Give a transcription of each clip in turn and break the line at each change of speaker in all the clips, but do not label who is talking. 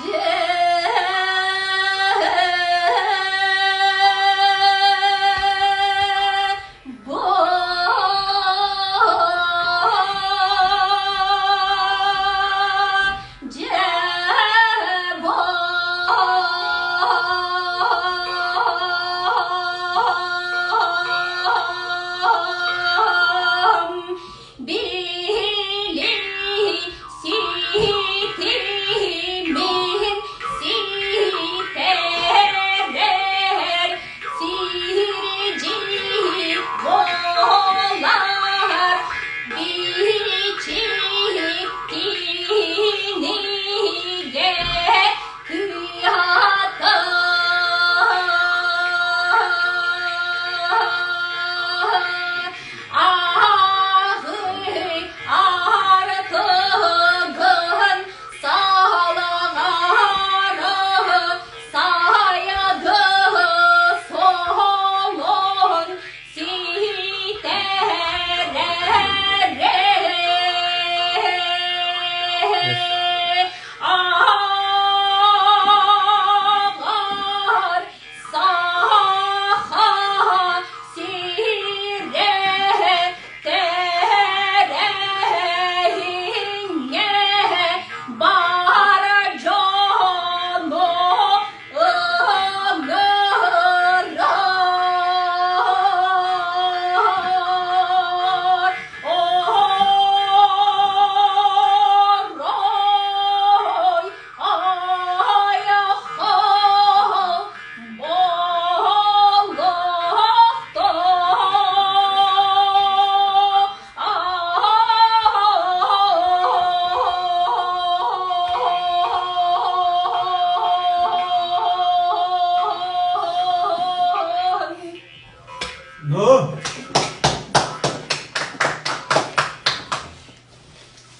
Дьэ Ситимин ситэрэр сирдьит буолар бичик кинигэ кыһата. Ааҕый артыгын саалаҕара сайады солон ситэрэрэ Ааҕар Саха сирэ тэрээһиҥҥэ бар дьону ыҥырар. Орой айаххал
Ну?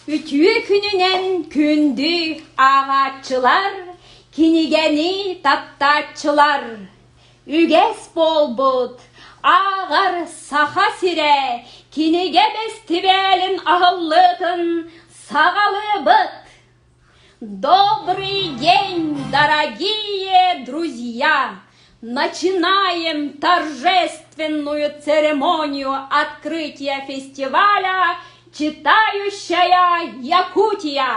Үтүө күнүнэн күндү ааҕааччылар, кинигэни таптааччылар! Үгэс буолбут ааҕар Саха сирэ кинигэ бэстибээлин аһыллыытын саҕалыыбыт! Добрый день, дорогие друзья! Начинаем торжественную церемонию открытия фестиваля «Читающая Якутия».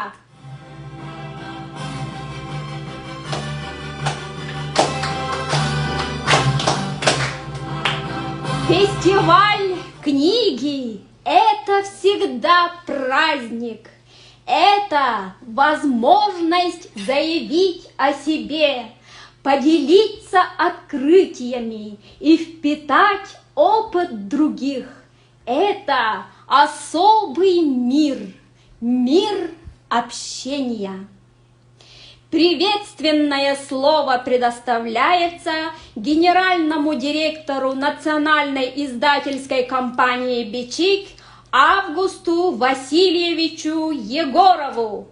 Фестиваль книги – это всегда праздник. Это возможность заявить о себе, поделиться открытиями и впитать опыт других. Это особый мир, мир общения. Приветственное слово предоставляется генеральному директору национальной издательской компании «Бичик» Августу Васильевичу Егорову.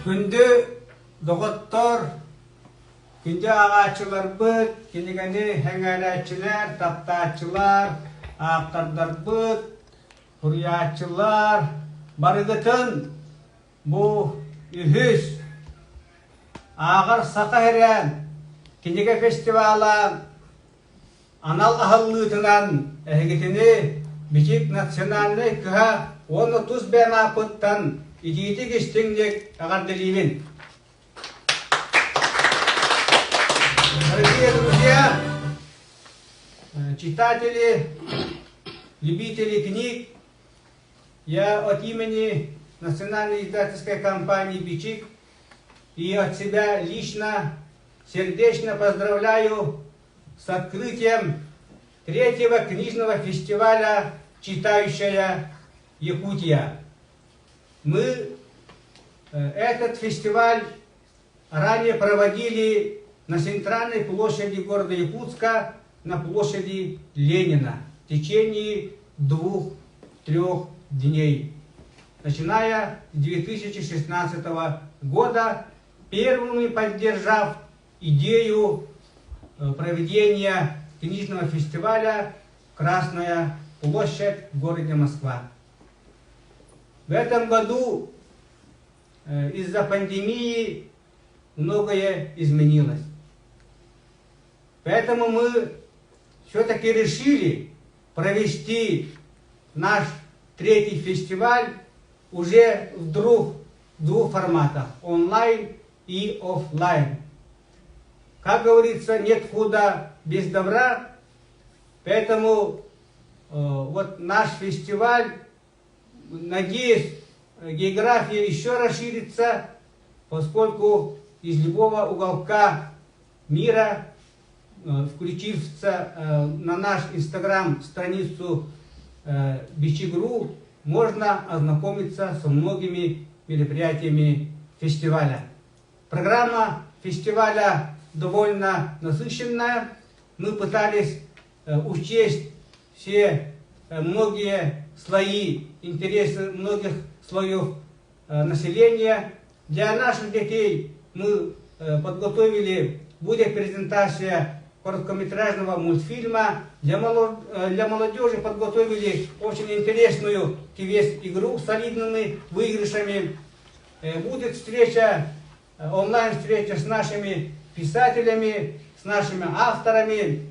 Күндү доҕоттор, күндү ааҕааччыларбыт, кинигэни сэҥээрээччилэр, таптааччылар, ааптардарбыт, суруйааччылар, барыгытын бу үһүс Ааҕар саха сирэ кинигэ фестивала анал аһыллыытынан эһигитини Бичик национальнай кыһа уонна тус бэйэм ааппыттан итиитик-истиҥник эҕэрдэлиибин! Дорогие друзья, читатели, любители книг, я от имени Национальной издательской компании «Бичик» и от себя лично сердечно поздравляю с открытием третьего книжного фестиваля «Читающая Якутия». Мы этот фестиваль ранее проводили на центральной площади города Якутска, на площади Ленина в течение двух-трех дней. Начиная с 2016 года, первыми поддержав идею проведения книжного фестиваля «Красная площадь». площадь в городе Москва. В этом году из-за пандемии многое изменилось. Поэтому мы все-таки решили провести наш третий фестиваль уже в двух форматах – онлайн и офлайн. Как говорится, нет худа без добра, поэтому вот наш фестиваль, надеюсь, география еще расширится, поскольку из любого уголка мира, включився на наш инстаграм-страницу Бичигру, можно ознакомиться со многими мероприятиями фестиваля. Программа фестиваля довольно насыщенная. Мы пытались учесть все многие слои, интересы многих слоев населения. Для наших детей мы подготовили, будет презентация короткометражного мультфильма. Для молодежи подготовили очень интересную квест-игру с солидными выигрышами. Будет встреча, онлайн-встреча с нашими писателями, с нашими авторами.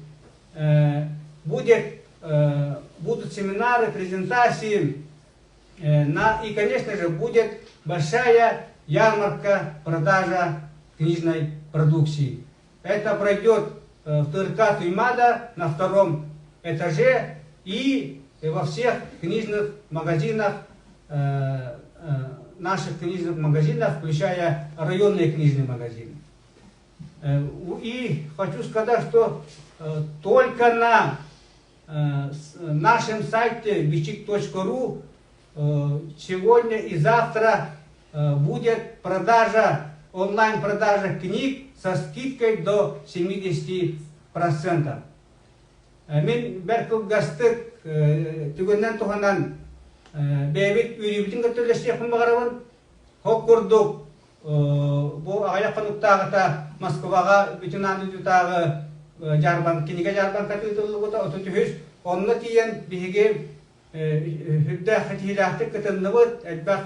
Будут семинары, презентации. И, конечно же, будет большая ярмарка продажа книжной продукции. Это пройдет в ТРК Туймада на втором этаже и во всех книжных магазинах, наших книжных магазинах, включая районные книжные магазины. И хочу сказать, что только на нашем сайте bichik.ru сегодня и завтра будет продажа, онлайн-продажа книг со скидкой до 70%. Мин бэрт кылгастык түгэнинэн туһанан бэйэбит үөрүүбүтүн кытта үллэстиэхпин баҕарабын. Ол курдук бу аҕыйах хонуктааҕыта Москваҕа бүтүн аан дойдутааҕы дьаарбаҥ кинигэ дьаарбаҥката ыытыллыбыта 33 онно тиийэн биһиги үрдээх ситиһиилээхтик кытынныбыт, элбэх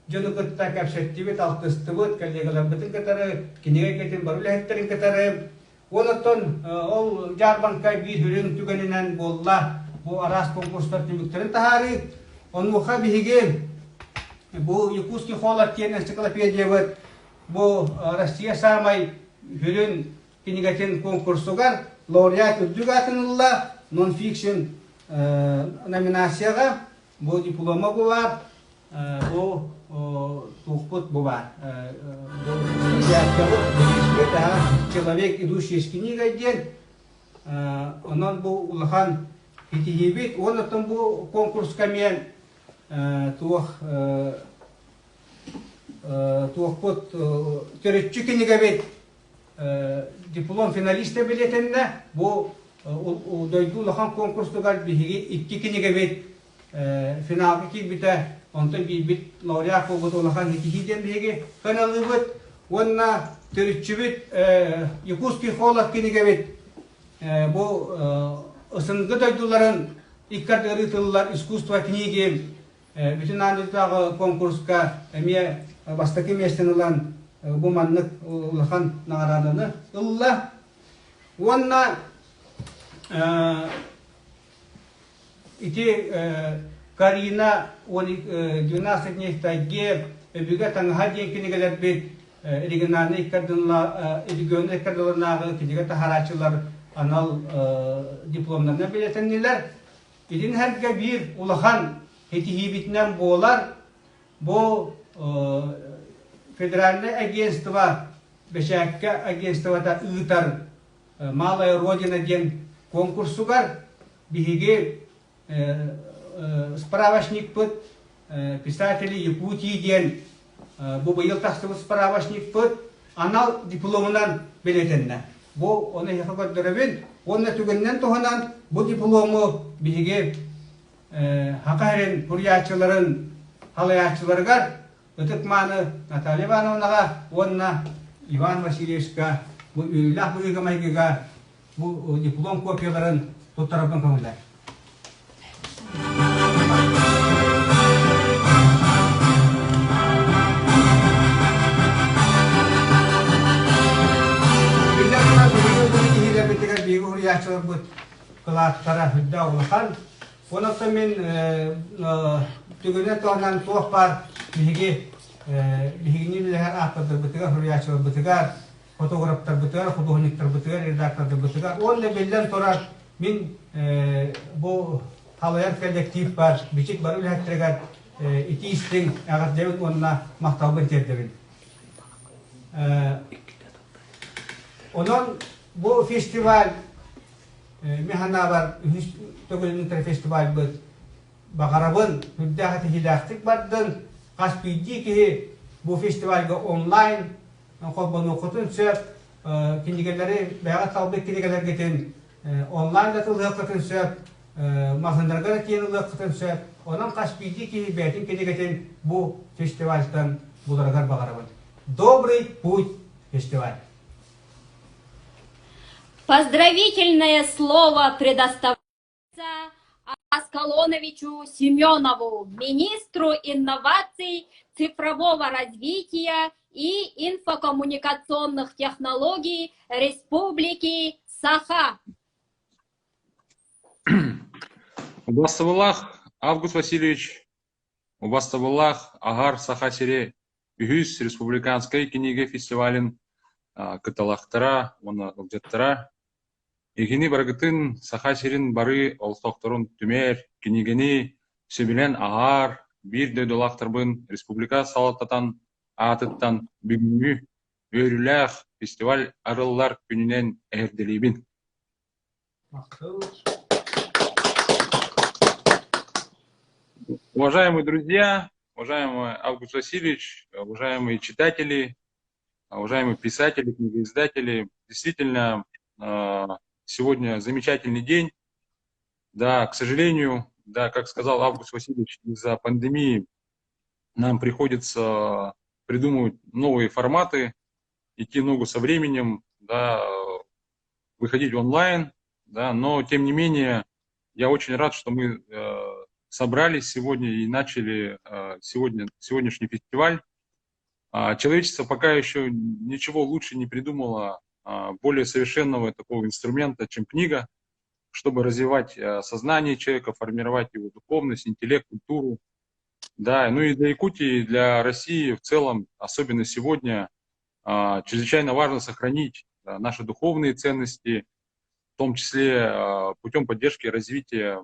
дьону кытта кэпсэттибит, алтыстыбыт, коллегаларбытын кытары, кинигэ эйгэтин бары үлэһиттэрин кытары. Онон ол дьаарбаҥка биир сүрүн түгэнинэн буолла бу араас конкурстар түмүктэрин таһаарыы. Онуоха биһиги бу Якутский холод диэн энциклопедиябыт бу Россия саамай сүрүн кинигэтин конкурсугар лауреат үрдүк аатын ылла, нон-фикшн номинацияҕа бу диплома бу баар, бу туохпут бу баар. Человек, идущий с книгой диэн, онон бу улахан ситиһиибит. Онон бу конкурска мен туох туохпут төрүччү кинигэбит диплом финалиста билиэтиннэ бу дойду улахан конкурсугар биһиги икки кинигэбит финалга киирбитэ, онтон биирбит лауреат буолбут улахан ситиһии диэн биһиги сыаналыыбыт. Уонна төрүччүбүт Якутский холод кинигэбит бу СНГ дойдуларын икки ардыгар ыытыллар искусство книги бүтүн аан дойдутааҕы конкурска эмиэ бастакы миэстэни ылан бу маннык улахан наҕарааданы ылла. Уонна ити Карина 12 дней в тайге, Өбүгэ таҥаһа диэн кинигэлэрбит региональнай регионнай иккардыларынааҕы кинигэ таһаарааччылар анал дипломнарынан билэтиннилэр. Итин сэргэ биир улахан ситиһиибитинэн буолар бу федеральнай агентство бэчээккэ агентствота ыытар Малая Родина диэн конкурсугар биһиги справочникпыт писатели Якутии диэн бу быйыл тахсыбыт справочникпыт анал дипломунан бэлиэтэннэ. Бу ону эһиэхэ көрдөрөбүн уонна түгэнинэн туһанан бу диплому биһиги Саха сирин суруйааччыларын салайааччыларыгар ытык-мааны Наталья Ивановнаҕа уонна Иван Васильевичка бу үөрүүлээх быһыыга-майгыга бу диплом копияларын туттарарбын көҥүллэр. Вкладтара үрдээх улахан. Онон мин түгэнэ туһанан туох баар биһиги биһигини үлэлэһэр ааптардарбытыгар, суруйааччыларбытыгар, фотографтарбытыгар, худуоһунньуктарбытыгар, редактордарбытыгар уонна биллэн турар мин бу халайар коллектив бар, бичик бары үлэһиттэригэр итии истиҥ эҕэрдэбин уонна махталбын тиэрдэбин. Онон бу фестиваль мин санаабар үһүс төгүлүн фестивальбыт баҕарабын үрдээх этиһиилээхтик бардын хас биирдии киһи бу фестивальга онлайн холбонуоххутун сөп кинигэлэри бэйэҕит талбыт кинигэлэргитин онлайн да ылыаххытын сөп маҕаһыыннарга да тиийэн ылыаххытын сөп онон хас биирдии киһи бэйэтин кинигэтин бу фестивальтан буларыгар баҕарабын добрый путь фестиваль
Поздравительное слово предоставляется Аскалоновичу Семенову, министру инноваций, цифрового развития и инфокоммуникационных технологий Республики Саха.
Убастабыллаах Август Васильевич, убастабыллаах Аһар Саха сири үһүс республиканскай кинигэ фестивалын кыталахтара уонна ылдьыттара Эһини барыгытын Саха сирин бары олохтоохторун түмэр, кинигэни сөбүлээн аһаар, биир дойдулаахтарбын республика салалтатын аатыттан бүгүҥҥү үөрүүлээх фестиваль арыллар күнүнэн эһэрдэлиибин. Уважаемые друзья, уважаемый Август Васильевич, уважаемые читатели, уважаемые писатели, книгоиздатели, действительно, сегодня замечательный день. Да, к сожалению, да, как сказал Август Васильевич, из-за пандемии нам приходится придумывать новые форматы, идти ногу со временем, да, выходить онлайн, да, но тем не менее я очень рад, что мы собрались сегодня и начали сегодня, сегодняшний фестиваль. Человечество пока еще ничего лучше не придумало, более совершенного такого инструмента, чем книга, чтобы развивать сознание человека, формировать его духовность, интеллект, культуру. Да, ну и для Якутии, и для России в целом, особенно сегодня, чрезвычайно важно сохранить наши духовные ценности, в том числе путем поддержки и развития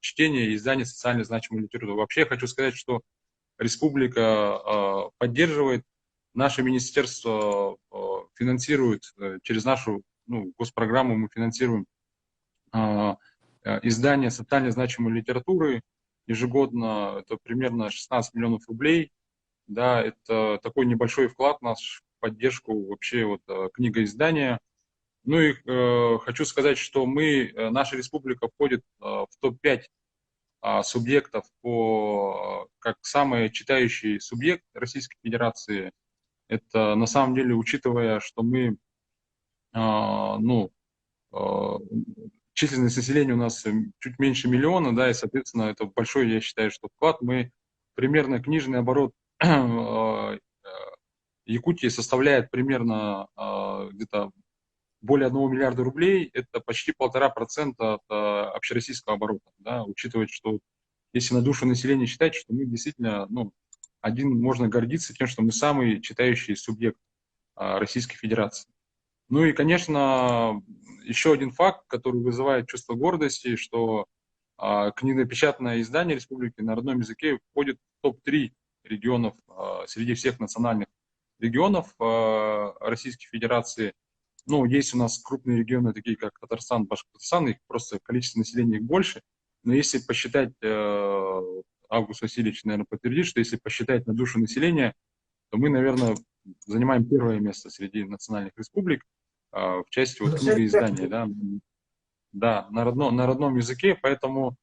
чтения и издания социально значимой литературы. Вообще я хочу сказать, что республика поддерживает, наше министерство финансирует через нашу, ну, госпрограмму мы финансируем издание социально значимой литературы ежегодно, это примерно 16 миллионов рублей. Да, это такой небольшой вклад в нашу поддержку вообще вот книгоиздания. Ну и хочу сказать, что мы, наша республика входит в топ-5 субъектов по, как самый читающий субъект Российской Федерации. Это на самом деле, учитывая, что мы, ну, численность населения у нас чуть меньше миллиона, да, и, соответственно, это большой, я считаю, что вклад. Мы примерно книжный оборот Якутии составляет примерно где-то более 1 миллиарда рублей, это почти 1,5% от общероссийского оборота, да, учитывая, что если на душу населения считать, что мы действительно, ну, один можно гордиться тем, что мы самый читающий субъект Российской Федерации. Ну и, конечно, еще один факт, который вызывает чувство гордости, что книгопечатное издание республики на родном языке входит в топ-3 регионов среди всех национальных регионов Российской Федерации. Ну, есть у нас крупные регионы, такие как Татарстан, Башкортостан, их просто количество населения их больше. Но если посчитать, Август Васильевич, наверное, подтвердит, что если посчитать на душу населения, то мы, наверное, занимаем первое место среди национальных республик в части вот книгоиздания, да, да, на родном языке, поэтому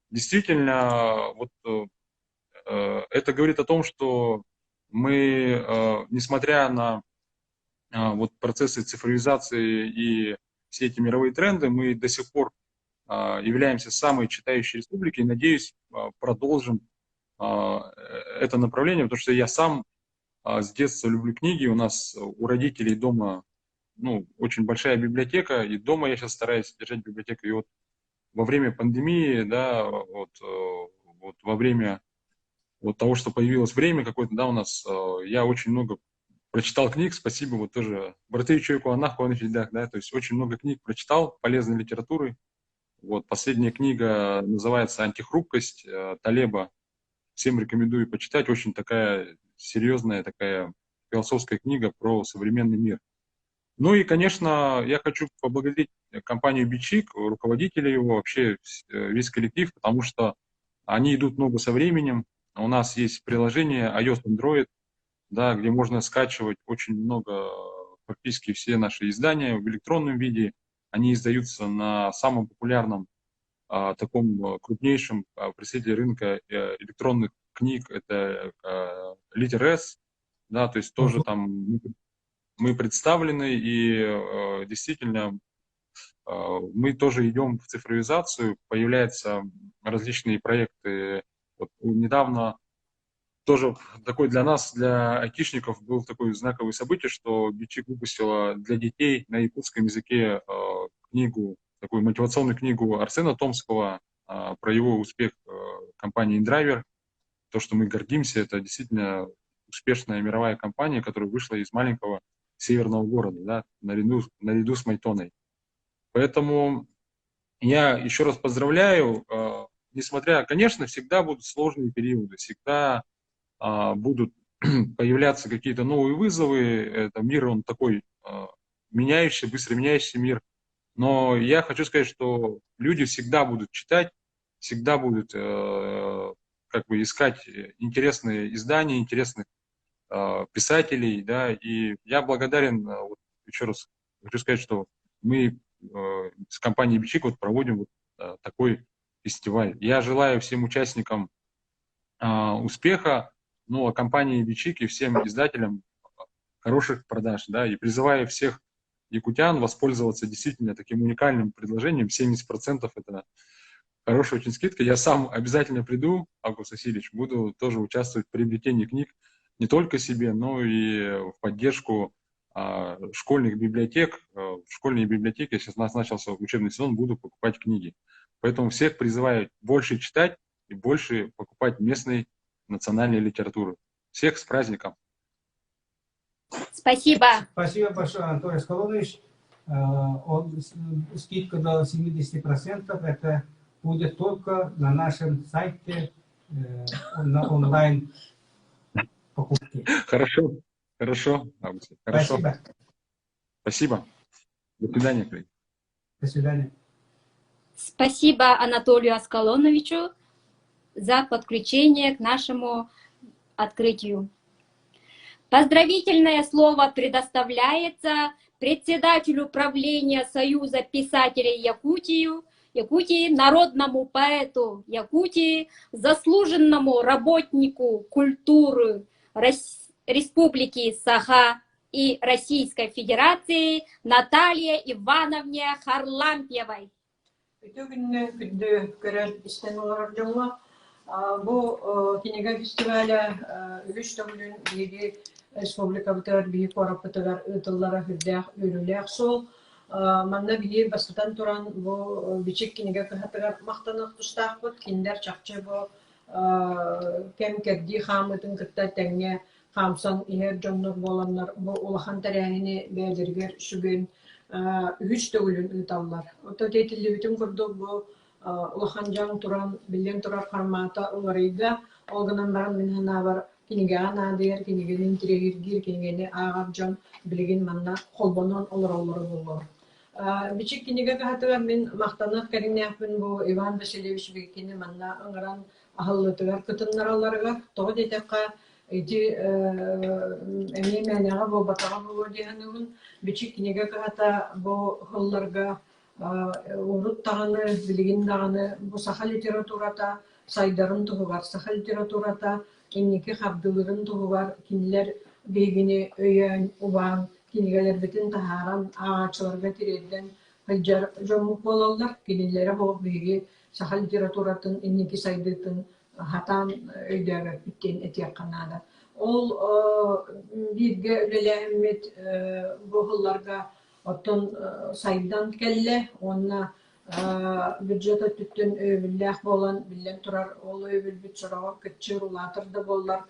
действительно вот это говорит о том, что мы, несмотря на вот процессы цифровизации и все эти мировые тренды, мы до сих пор являемся самой читающей республикой и, надеюсь, продолжим это направление, потому что я сам с детства люблю книги, у нас у родителей дома, ну, очень большая библиотека, и дома я сейчас стараюсь держать библиотеку, и вот во время пандемии, да, вот, вот во время вот того, что появилось время какое-то, да, у нас, я очень много прочитал книг, спасибо, вот тоже Братевичу да, то есть очень много книг прочитал, полезной литературы. Вот, последняя книга называется «Антихрупкость» Талеба. Всем рекомендую почитать, очень такая серьезная такая философская книга про современный мир. Ну и, конечно, я хочу поблагодарить компанию Бичик, руководителя его, вообще весь коллектив, потому что они идут много со временем. У нас есть приложение iOS Android, да, где можно скачивать очень много, практически все наши издания в электронном виде. Они издаются на самом популярном, таком крупнейшем представителе рынка электронных книг, это Литерес, да, то есть тоже там мы представлены, и действительно мы тоже идем в цифровизацию, появляются различные проекты. Вот недавно тоже такой для нас, для айтишников, был такое знаковое событие, что Бичик выпустила для детей на якутском языке книгу, такую мотивационную книгу Арсена Томского про его успех компании InDriver. То, что мы гордимся, это действительно успешная мировая компания, которая вышла из маленького северного города, да, наряду, наряду с Майтоной. Поэтому я еще раз поздравляю, несмотря, конечно, всегда будут сложные периоды, всегда будут появляться какие-то новые вызовы, это мир, он такой меняющий, быстро меняющийся мир, но я хочу сказать, что люди всегда будут читать, всегда будут как бы искать интересные издания, интересных писателей, да, и я благодарен, вот, еще раз хочу сказать, что мы с компанией Бичик вот проводим вот такой фестиваль. Я желаю всем участникам успеха, ну, а компании Бичик и всем издателям хороших продаж, да, и призываю всех якутян воспользоваться действительно таким уникальным предложением, 70% это хорошая очень скидка. Я сам обязательно приду, Август Васильевич, буду тоже участвовать в приобретении книг не только себе, но и в поддержку школьных библиотек. В школьные библиотеки, сейчас у нас начался учебный сезон, буду покупать книги. Поэтому всех призываю больше читать и больше покупать местной национальной литературы. Всех с праздником!
Спасибо.
Спасибо большое, Анатолий Аскалонович. Он, скидка до 70%, это будет только на нашем сайте, на онлайн покупки.
Хорошо, хорошо, хорошо.
Спасибо.
Спасибо. До свидания, коллеги.
До свидания.
Спасибо Анатолию Аскалоновичу за подключение к нашему открытию. Поздравительное слово предоставляется председателю правления Союза писателей Якутии, Якутии, народному поэту Якутии, заслуженному работнику культуры Республики Саха и Российской Федерации Наталье Ивановне Харлампьевой.
Үтүө күнүнэн күндү көрөн истэн олорор дьоҥҥо бу кинигэ фестиваля үгүс төгүлүн биһиги республикабытыгар биһи куораппытыгар ыытыллара сүрдээх үөрүүлээх суол. Манна биһи бастатан туран бу Бичик кинигэ кыһатыгар махтаныах тустаахпыт. Кинилэр чахчы бу кэм-кэрдии хаамыытын кытта тэҥҥэ хаамсан иһэр дьоннор буоланнар бу улахан тэрээһини бэйэлэригэр сүгэн үһүс төгүлүн ыыталлар. Оттон этиллибитин курдук бу улахан дьаҥ туран, биллэн турар формата уларыйда. Ол гынан баран мин санаабар кинигэҕэ наадыйар, кинигэни интириэһиргиир, кинигэни ааҕар дьон билигин манна холбонон олороллоро буолуо. Бичик кинигэ кыһатыгар мин махтаныах кэриҥнээхпин бу Иван Васильевич Бикини манна ыҥыран аһыллыытыгар кытыннаралларыгар. Тоҕо диэтэххэ, ити эмиэ мээнэҕэ буолбатаҕа буолуо дии саныыбын. Бичик кинигэ кыһата бу сылларга урут даҕаны, билигин даҕаны бу саха литературата сайдарын туһугар, саха литературата инники хардыылырын туһугар кинилэр биһигини өйөөн, убаан, кинигэлэрбитин таһааран, ааҕааччыларга тириэрдэн сылдьар дьоммут буолаллар. Кинилэрэ суох биһиги саха литературатын инники сайдыытын хатаан өйдөөбөппүт диэн этиэххэ наада. Ол бииргэ үлэлээһиммит бу сылларга оттон сайдан кэллэ уонна Бюджет өттүттэн өйөбүллээх буолан, биллэн турар, ол өйөбүлбүт сороҕор кыччыыр, улаатар да буоллар,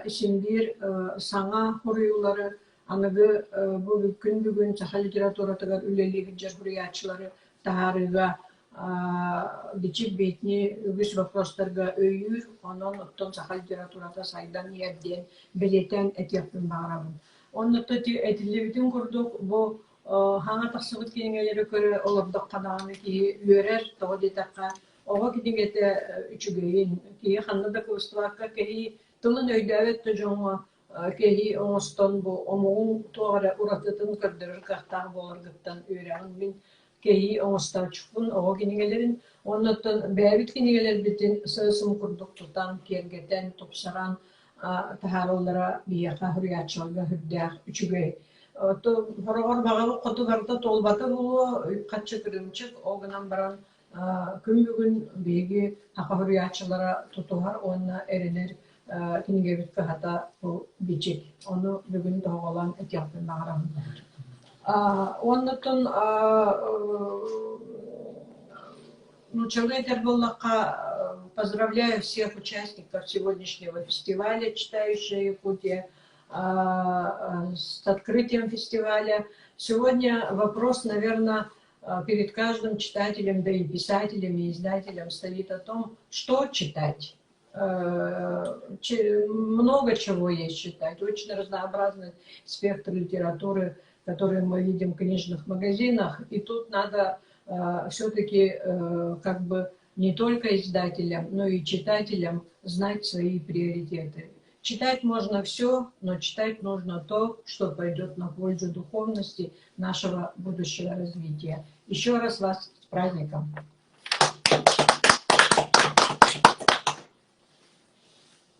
син биир саҥа хоруйуулары аныгы бу күн бүгүн саха литературатыгар үлэлии сылдьар суруйааччылары таһаарыыга бичик биитини үгүс боппуруостарга өйүүр, онон оттон саха литературата сайдан иһэр диэн бэлиэтээн этиэхпин баҕарабын. Онно этиллибитин курдук, бу хаҥа тахсыбыт кинигэлэри көрө олордоххо даҕаны киһи үөрэр, тоҕо диэтэххэ, оҕо кинигэтэ үчүгэйин, киһи ханна да кыбыстыбакка кэһии тылын өйдөөбөт да дьоҥҥо кэһии оҥостон бу омугуҥ туох эрэ уратытын көрдөрөр кыахтаах буоларгыттан үөрэҕин мин кэһии оҥостооччукпун оҕо кинигэлэрин уонна оттон бэйэбит кинигэлэрбитин сып-сым курдук тутан, киэргэтэн, тупсаран таһаараллара биһиэхэ суруйааччыларга сүрдээх үчүгэй. Хороҕор баҕабыт хоту барыта туолбата буолуо, үп-харчы кырыымчык, ол гынан баран күн бүгүн биһиги саха суруйааччылара тутуһар уонна эрэнэр кинигэбит кыһата бу Бичик. Ону бүгүн тоһоҕолоон этиэхпин баҕарабын. Уоннаттан нууччалыы этэр буоллахха, поздравляю всех участников сегодняшнего фестиваля «Читающая Якутия» с открытием фестиваля. Сегодня вопрос, наверное, перед каждым читателем, да и писателем, и издателем стоит о том, что читать. Много чего есть читать, очень разнообразный спектр литературы, который мы видим в книжных магазинах. И тут надо все-таки как бы не только издателям, но и читателям знать свои приоритеты. Читать можно все, но читать нужно то, что пойдет на пользу духовности нашего будущего развития. Еще раз вас с праздником!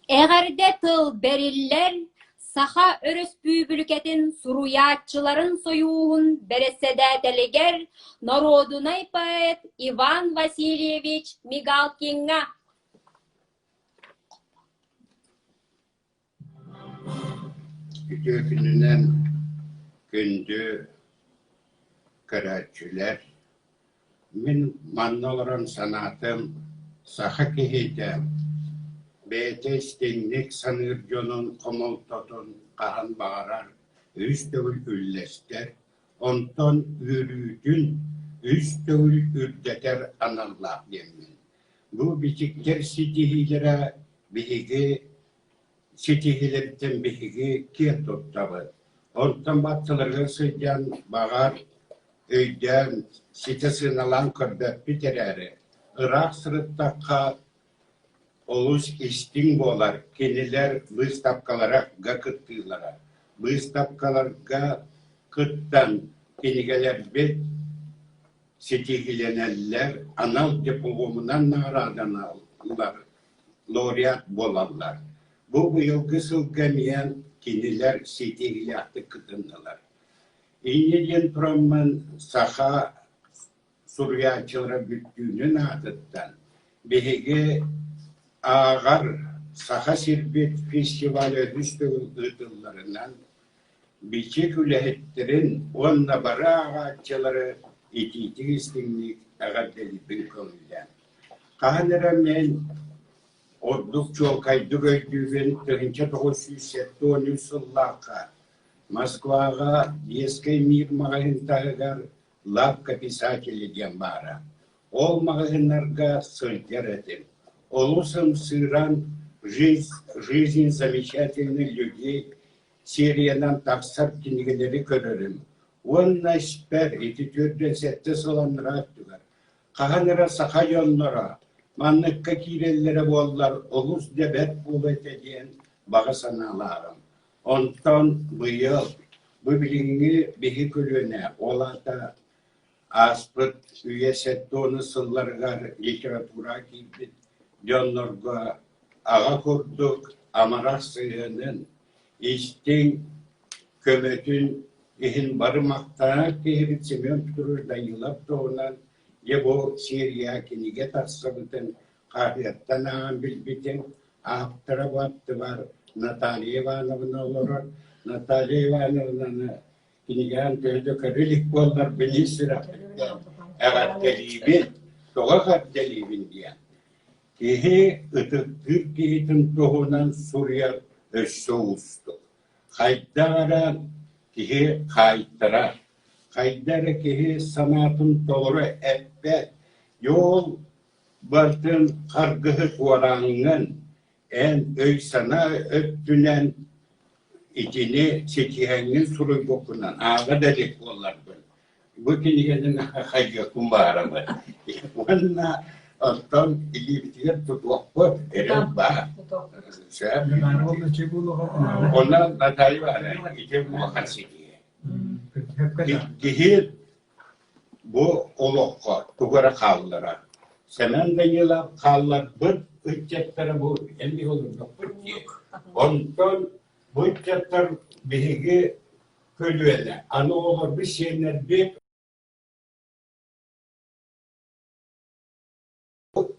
Эҕэрдэ тыл бэриллэр Саха Өрөспүүбүлүкэтин Суруйааччыларын сойууһун бэрэссэдээтэлигэр норуодунай поэт Иван Васильевич Мигалкиҥҥа.
Үтүө күнүнэн күндү көрөөччүлэр! Мин манна олорон санаатым, саха киһитэ бэйэтэ истиҥник саныыр дьонун хомолтотун хаһан баҕарар үс төгүл үллэстэр, онтон үөрүүтүн үс төгүл үрдэтэр аналлаах диэммин. Бу бичиктэр ситиһиилэрэ биһиги ситиһиилэриттэн биһиги киэн туттабыт. Онтон батталарыгар сылдьан, баҕар, өйдөөн, ситэ сыаналаан көрбөппүт эрээри, ыраах сырыттахха олус истиҥ буолар кинилэр быыстапкаларга кыттыылара. Быыстапкаларга кыттан кинигэлэрбит ситиһиилэнэллэр, анал дипломунан наҕарааданаллар, лауреат буолаллар. Бу быйылгы сылга эмиэ кинилэр ситиһиилээхтик кытыннылар. Инньэ диэн тураммын саха суруйааччылара бүттүүнүн аатыттан биһиги ааҕар Саха сирбит фестиваль үһүс төгүл ыытылларынан Бичик үлэһиттэрин уонна бары ааҕааччылары итиитик-истиҥник эҕэрдэлиирбин көҥүллээн. Хаһан эрэ мин ордук чуолкайдык өйдүүбүн 1973 сыллаахха Москваҕа Детский мир маҕаһыын таһыгар лавка писателей диэн баара. Ол маҕаһыыннарга сылдьар этим. Олус ымсыыран «Жизнь, жизнь замечательных людей» сериянан тахсар кинигэлэри көрөрүм уонна испэр ити 47 сыл анараа өттүгэр хаһан эрэ саха дьонноро манныкка киирэллэрэ буоллар олус да бэрт буолуо этэ диэн баҕа санаалааҕым. Онтон быйыл бу билиҥҥи биһи көлүөнэ, ол аата ааспыт үйэ 70 сылларыгар литератураҕа киирбит дьоннорго аҕа курдук амарах сыһыанын, истиҥ көмөтүн иһин бары махтанар киһибит Семен Петрович Данилов туһунан дьэ бу серия кинигэ тахсыбытын хаһыаттан ааҕан билбитим. Ааптара бу аттыбар Наталья Ивановна олорор. Наталья Ивановнаны кинигэҕин төһө да көрө илик буоллар, билии сүрэхпиттэн. Эҕэрдэлиибин, тоҕо эҕэрдэлиибин диэн киһи ытыктыыр киһитин туһунан суруйар өссө уустук. Хайдах эрэ киһи хаайтарар, хайда эрэ киһи санаатын толору эппэт, ол барытын харгыһы туорааҥҥын, эн өй-санаа өттүнэн итини ситиһэҥҥин суруйбуккунан ааҕа да илик буолларбын, бу кинигэни хайгыахпын баҕарабын. Уонна оттон илиибитигэр тутуохпут, эрэл баар. Сөп. Онон Наталья Ивановна ити улахан ситиһии. Киһи бу олоххо тугу эрэ хаалларар. Сэмэн Данилов хаалларбыт ыччаттара бу эмиэ олордохпут дии. Онтон бу ыччаттар биһиги көлүөнэ, аны оҕолорбут сиэннэрбит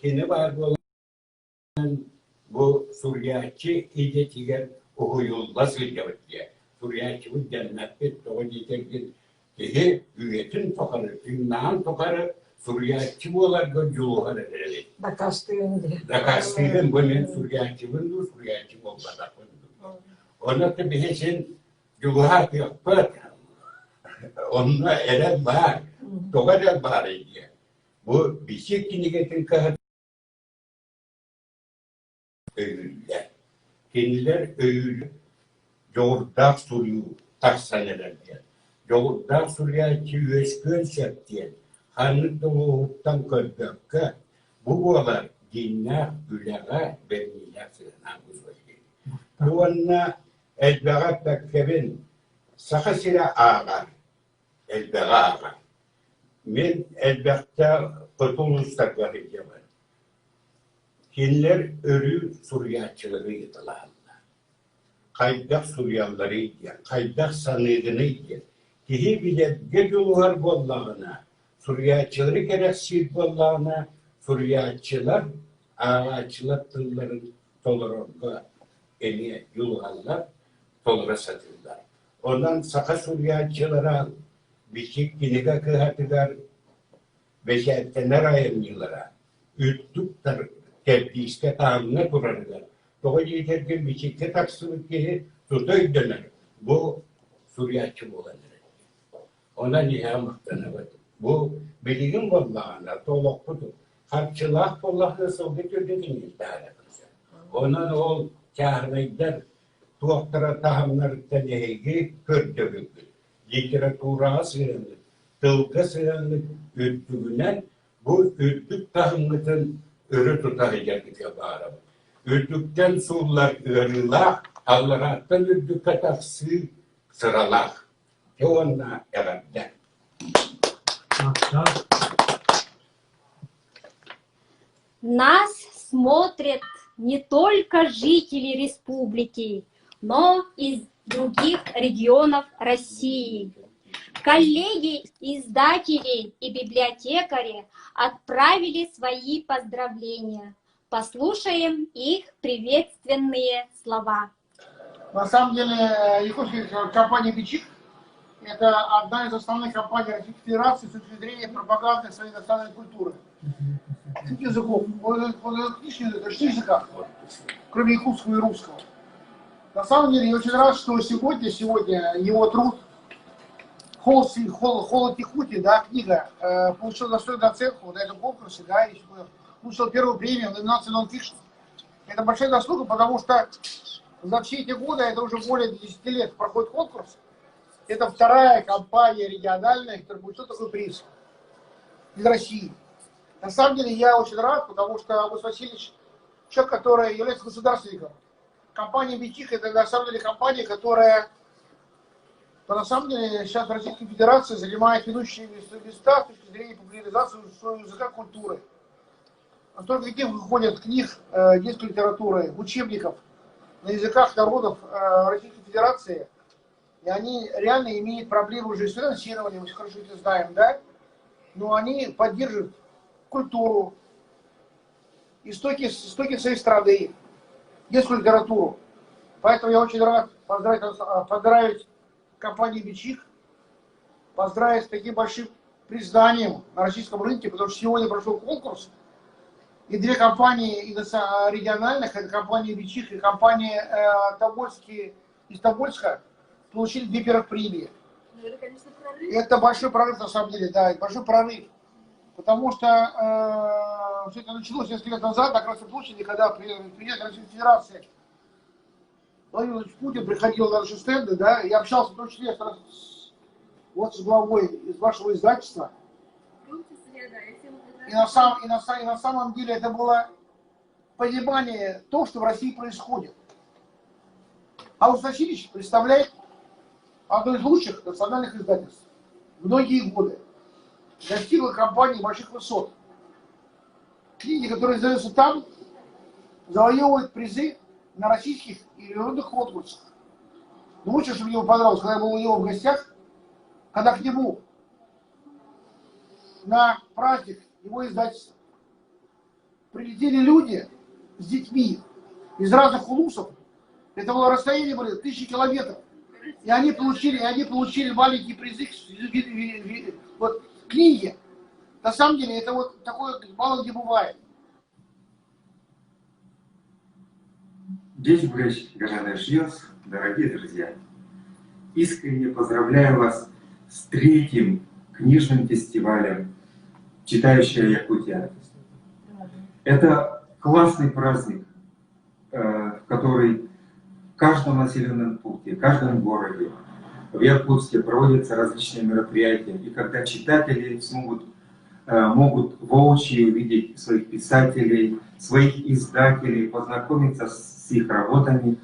кини баар буолан Бу суруйааччы идэтигэр уһуйулла сылдьабыт диye. Суруйааччыбыт дэммэппит, тоҕо диэтэргин киһи үйэтин тухары, тыыннааҕын тухары суруйааччы буоларга дьулуһар эрэбит.
Дакаастыырын диye.
Дакаастыырын бу мин суруйааччыбын дуу, суруйааччы буолбатахпын дуу. Онон биһи син дьулуһаатыахпыт. Онно эрэл баар. Тоҕо эрэл баарый диye. Бу Бичик кинигэтин кыһата өйүүллэр. Кинилэр өйүүр дьоҕурдаах суруйуу тахсан эрэр диэн. Дьоҕурдаах суруйааччы үөскүөн сөп диэн ханнык да улууһуттан көрбөккө, бу буолар дьиҥнээх үлэҕэ бэриниилээх сыһыаннаах диэн. Уонна элбэҕи эппэккэбин, Саха сирэ ааҕар, элбэҕи ааҕар. Мин элбэхтэ хоту улуустарга сылдьабын. Кинилэр өрүү суруйааччылары ыйыталаһаллар. Хайдах суруйалларый диэн, хайдах саныыгыный диэн. Киһи билэргэ дьулуһар буоллаҕына, суруйааччылары кэрэхсиир буоллаҕына, суруйааччылар ааҕааччылар тылларын толорорго эмиэ дьулуһаллар, толоро сатыыллар. Онон саха суруйааччылара Бичик кинигэ кыһатыгар бэчээттэнэр айымньылара үрдүк кэрдиискэ таһымҥа турарыгар, тоҕо диэтэргин бичиккэ тахсыбыт киһи тута өйдөнөр, бу суруйааччы буолан эрэр. Онон иһэ махтанабыт. Бу билигин буоллаҕына олохпут харчылаах буоллахына сылгы төрдүтүн таһаарыахха сөп. Онон ол чааһынайдар туохтара таһымнарыттан эһиги көрдөбүлгүт литератураҕа сыһыаҥҥыт, тылга сыһыаҥҥыт үрдүгүнэн бу үрдүк таһымҥытын өрө тута сылдьаргытыгар баҕарабыт. Үрдүктэн сууллар ыарыылаах, алларааттан үрдүккэ тахсыы сыралаах. Дьэ уонна эҕэрдэ.
Нас смотрят не только жители республики, но и других регионов России. Коллеги, издатели и библиотекари отправили свои поздравления. Послушаем их приветственные слова.
На самом деле, якутская компания «Бичик» – это одна из основных компаний Российской Федерации с точки зрения пропаганды своей национальной культуры. Среди языков. Он, он, он, языках, кроме якутского и русского. На самом деле, я очень рад, что сегодня, сегодня его труд «Холод, холод, холод Якутии», да, книга, э, получила достойную оценку на этом конкурсе, да, и получила первую премию в номинации «Нон-фикшн». Это большая заслуга, потому что за все эти годы, это уже более 10 лет проходит конкурс, это вторая компания региональная, которая получила такой приз из России. На самом деле я очень рад, потому что Август Васильевич человек, который является государственником. Компания Битих это на самом деле компания, которая на самом деле сейчас в Российской Федерации занимает ведущие места с точки зрения популяризации своего языка культуры. Столько каких выходят книг, э, детской литературы, учебников на языках народов э, Российской Федерации, и они реально имеют проблемы уже с финансированием, мы хорошо это знаем, да? Но они поддерживают культуру, истоки, истоки своей страны, детскую литературу. Поэтому я очень рад поздравить, э, поздравить компанию «Бичик», поздравить с таким большим признанием на российском рынке, потому что сегодня прошел конкурс, и две компании региональных, это компания Бичих и компания э, Тобольские из Тобольска, получили две первых премии.
Ну, это, конечно, прорыв.
Это большой прорыв, на самом деле, да, это большой прорыв. Потому что э, все это началось несколько лет назад на Красной площади, когда президент Российской Федерации Владимир Владимирович Путин приходил на наши стенды, да, и общался в том числе с, вот с главой из вашего издательства.
В том числе, да, я всем
И на, сам, и, на, и на самом деле это было понимание то, что в России происходит. Аус Васильевич представляет одно из лучших национальных издательств. Многие годы. Достигла компании больших высот. Книги, которые издаются там, завоевывают призы на российских и международных конкурсах. Но лучше, что мне понравилось, когда я был у него в гостях, когда к нему на праздник его издательства прилетели люди с детьми из разных улусов. Это было расстояние были тысячи километров. И они получили, и они получили маленькие призы, вот, книги. На самом деле это вот такое мало где бывает.
День Брэч Гаганашьос, дорогие друзья! Искренне поздравляю вас с третьим книжным фестивалем «Читающая Якутия». Это классный праздник, э, в который в каждом населенном пункте, в каждом городе в Якутске проводятся различные мероприятия. И когда читатели смогут, э, могут воочию увидеть своих писателей, своих издателей, познакомиться с их работами.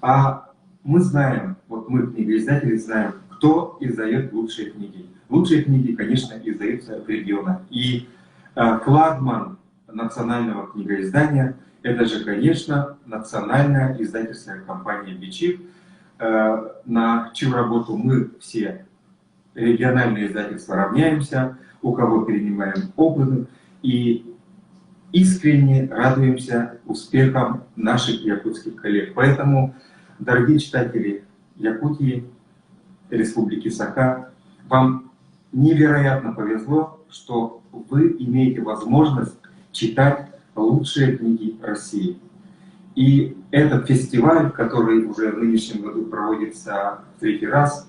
А мы знаем, вот мы, книгоиздатели, знаем, кто издает лучшие книги. Лучшие книги, конечно, издаются в регионах. И э, флагман национального книгоиздания – это же, конечно, национальная издательская компания «Бичик», э, на чью работу мы все региональные издательства равняемся, у кого перенимаем опыт и искренне радуемся успехам наших якутских коллег. Поэтому, дорогие читатели Якутии, Республики Саха, вам невероятно повезло, что вы имеете возможность читать лучшие книги России. И этот фестиваль, который уже в нынешнем году проводится в третий раз,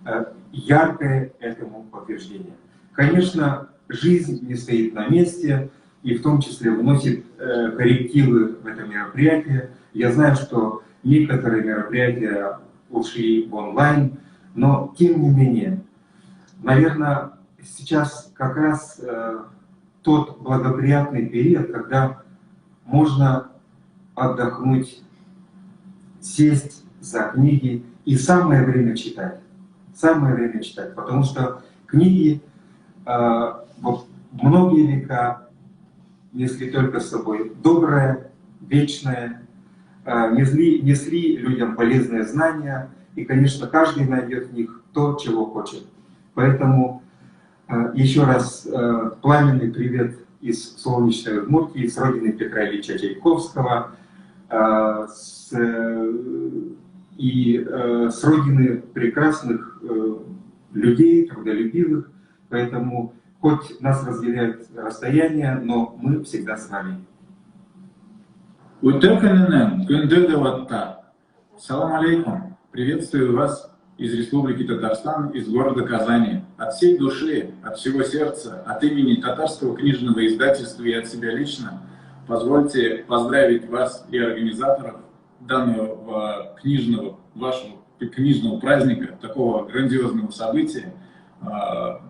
э, яркое этому подтверждение. Конечно, жизнь не стоит на месте и в том числе вносит э, коррективы в это мероприятие. Я знаю, что некоторые мероприятия ушли в онлайн, но тем не менее, наверное, сейчас как раз э, тот благоприятный период, когда можно отдохнуть, сесть за книги и самое время читать. Самое время читать, потому что книги э, вот, многие века несли только с собой доброе, вечное, э, несли, несли людям полезные знания, и, конечно, каждый найдет в них то, чего хочет. Поэтому э, еще раз э, пламенный привет из солнечной Удмуртии, с родины Петра Ильича Чайковского, э, с, и с родины прекрасных людей, трудолюбивых. Поэтому хоть нас разделяет расстояние, но мы всегда с вами.
Үтүө күнүнэн, күндү доҕоттор. Салам алейкум. Приветствую вас из Республики Татарстан, из города Казани. От всей души, от всего сердца, от имени Татарского книжного издательства и от себя лично, позвольте поздравить вас и организаторов данного книжного, вашего книжного праздника, такого грандиозного события. А,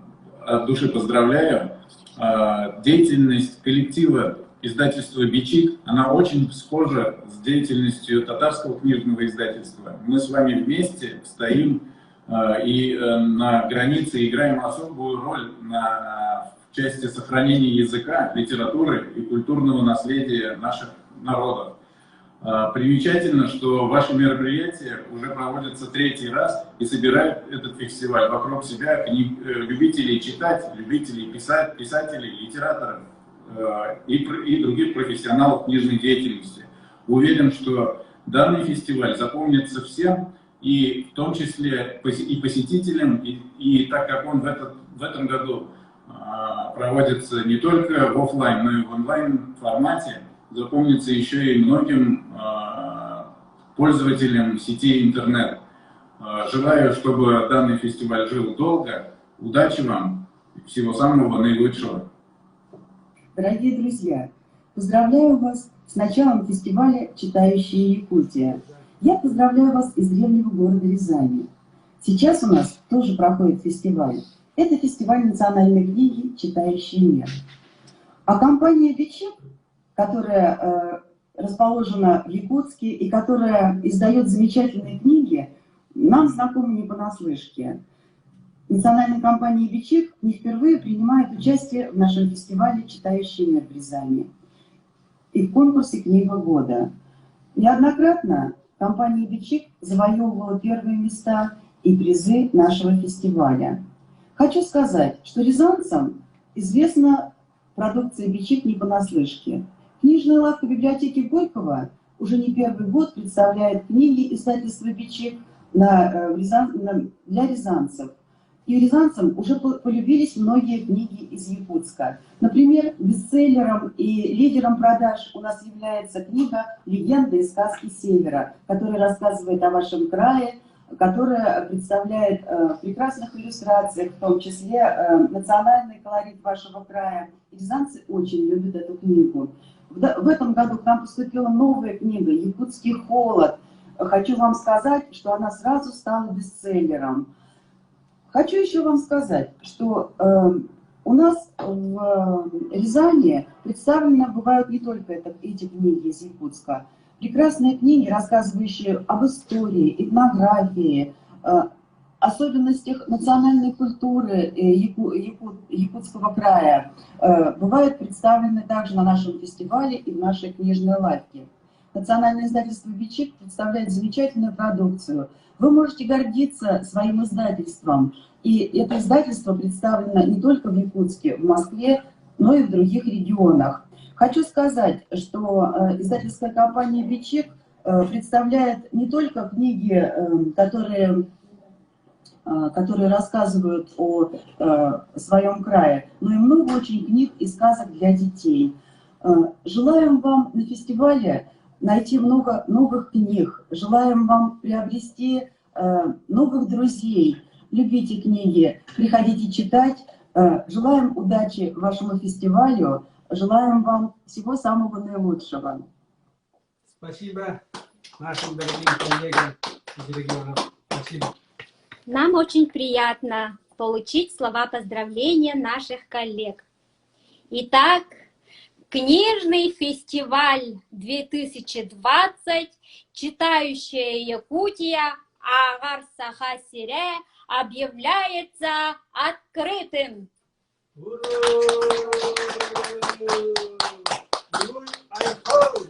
от души поздравляю. А, деятельность коллектива издательства «Бичик», она очень схожа с деятельностью татарского книжного издательства. Мы с вами вместе стоим э, и э, на границе играем особую роль на, в части сохранения языка, литературы и культурного наследия наших народов. Э, примечательно, что ваше мероприятие уже проводится третий раз и собирает этот фестиваль вокруг себя книг, любителей читать, любителей писать, писателей, литераторов, Э, и, и других профессионалов книжной деятельности. Уверен, что данный фестиваль запомнится всем, и в том числе и посетителям, и, и так как он в, этот, в этом году проводится не только в офлайн, но и в онлайн формате, запомнится еще и многим пользователям сети интернет. Желаю, чтобы данный фестиваль жил долго. Удачи вам, всего самого наилучшего.
Дорогие друзья, поздравляю вас с началом фестиваля «Читающая Якутия». Я поздравляю вас из древнего города Рязани. Сейчас у нас тоже проходит фестиваль. Это фестиваль национальной книги «Читающий мир». А компания «Бичек», которая э, расположена в Якутске и которая издает замечательные книги, нам знакома не понаслышке. Национальная компания «Бичек» не впервые принимает участие в нашем фестивале «Читающий мир» в Рязани и в конкурсе «Книга года». Неоднократно компания «Бичек» завоевывала первые места и призы нашего фестиваля. Хочу сказать, что рязанцам известна продукция «Бичек» не понаслышке. Книжная лавка библиотеки Горького уже не первый год представляет книги издательства «Бичек» на, э, для рязанцев. И рязанцам уже полюбились многие книги из Якутска. Например, бестселлером и лидером продаж у нас является книга «Легенды и сказки Севера», которая рассказывает о вашем крае, которая представляет э, в прекрасных иллюстрациях, в том числе э, национальный колорит вашего края. И рязанцы очень любят эту книгу. В этом году к нам поступила новая книга «Якутский холод». Хочу вам сказать, что она сразу стала бестселлером. Хочу еще вам сказать, что э, у нас в Рязани представлены бывают не только это, эти книги из Якутска. Прекрасные книги, рассказывающие об истории, этнографии, э, особенностях национальной культуры э, Яку, Яку, Якутского края, э, бывают представлены также на нашем фестивале и в нашей книжной лавке. Национальное издательство «Бичик» представляет замечательную продукцию. Вы можете гордиться своим издательством. И это издательство представлено не только в Якутске, в Москве, но и в других регионах. Хочу сказать, что э, издательская компания «Бичик» э, представляет не только книги, э, которые, которые рассказывают о своем крае, но и много очень книг и сказок для детей. Желаем вам на фестивале найти много новых книг. Желаем вам приобрести новых друзей. Любите книги, приходите читать. Желаем удачи вашему фестивалю. Желаем вам всего самого наилучшего.
Спасибо нашим дорогим коллегам из регионов. Спасибо.
Нам очень приятно получить слова поздравления наших коллег. Итак, Книжный фестиваль 2020 «Читающая Якутия» Ааҕар Саха сирэ объявляется открытым.
Ура! Айхол!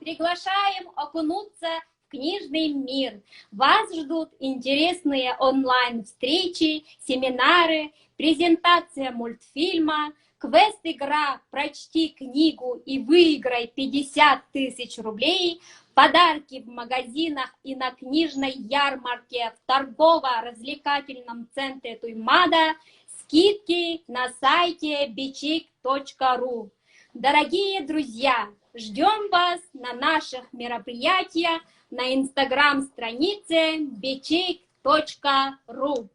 Приглашаем окунуться в книжный мир. Вас ждут интересные онлайн-встречи, семинары, презентация мультфильма, квест-игра «Прочти книгу и выиграй 50 тысяч рублей», подарки в магазинах и на книжной ярмарке в торгово-развлекательном центре Туймада, скидки на сайте bichik.ru. Дорогие друзья, ждем вас на наших мероприятиях на инстаграм-странице bichik.ru.